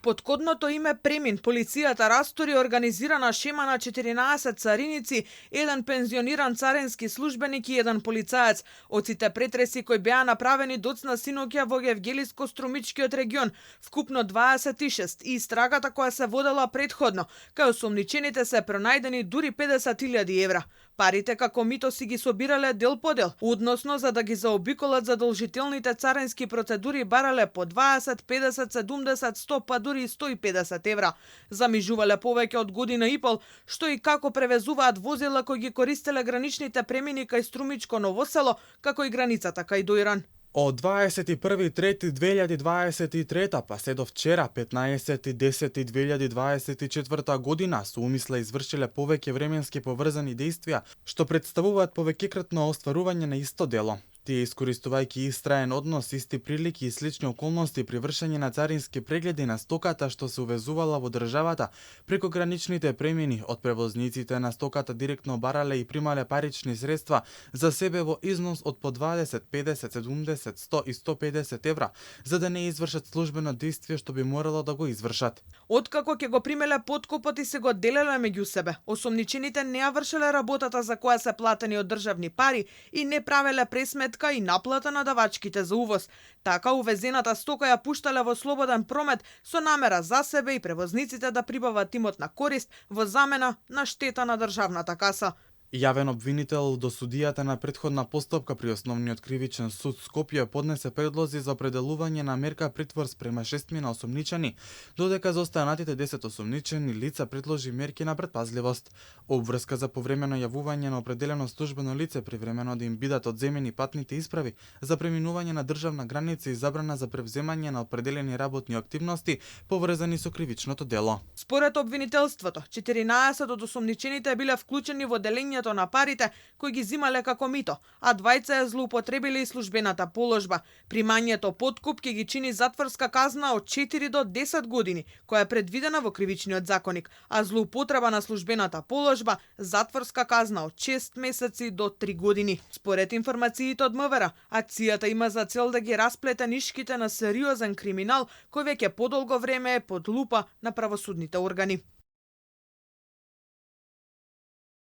Под кодното име Премин, полицијата растори организирана шема на 14 цариници, еден пензиониран царински службеник и еден полицаец. Од сите претреси кои беа направени доцна синоќа во Евгелиско-Струмичкиот регион, вкупно 26, и истрагата која се водела предходно, кај осомничените се пронајдени дури 50.000 евра. Парите како мито си ги собирале дел по дел, односно за да ги заобиколат задолжителните царински процедури барале по 20, 50, 70, 100, па дури 150 евра. Замижувале повеќе од година и пол, што и како превезуваат возила кои ги користеле граничните премини кај Струмичко Ново село, како и границата кај Дојран. Од 21.3.2023 па се до вчера 15.10.2024 година со умисла извршиле повеќе временски поврзани дејствија, што представуваат повеќекратно остварување на исто дело. Тие искористувајќи истраен однос, исти прилики и слични околности при вршење на царински прегледи на стоката што се увезувала во државата преку граничните премини од превозниците на стоката директно барале и примале парични средства за себе во износ од по 20, 50, 70, 100 и 150 евра, за да не извршат службено дејствие што би морало да го извршат. Откако ќе го примеле подкупот и се го делеле меѓу себе, осомничените не ја вршеле работата за која се платени од државни пари и не правеле пресметка и наплата на давачките за увоз. Така увезената стока ја пуштале во слободен промет со намера за себе и превозниците да прибават имотна корист во замена на штета на државната каса. Јавен обвинител до судијата на претходна постапка при Основниот кривичен суд Скопје поднесе предлози за определување на мерка притвор спрема 6 осомничени, додека за останатите 10 осомничени лица предложи мерки на претпазливост. Обврска за повремено јавување на определено службено лице привремено да им бидат одземени патните исправи за преминување на државна граница и забрана за превземање на определени работни активности поврзани со кривичното дело. Според обвинителството, 14 од осомничените биле вклучени во делењето на парите кои ги зимале како мито, а двајца ја злоупотребиле и службената положба. Примањето подкуп ќе ги чини затворска казна од 4 до 10 години, која е предвидена во кривичниот законник, а злоупотреба на службената положба затворска казна од 6 месеци до 3 години. Според информациите од МВР, акцијата има за цел да ги расплете нишките на сериозен криминал кој веќе подолго време е под лупа на правосудните органи.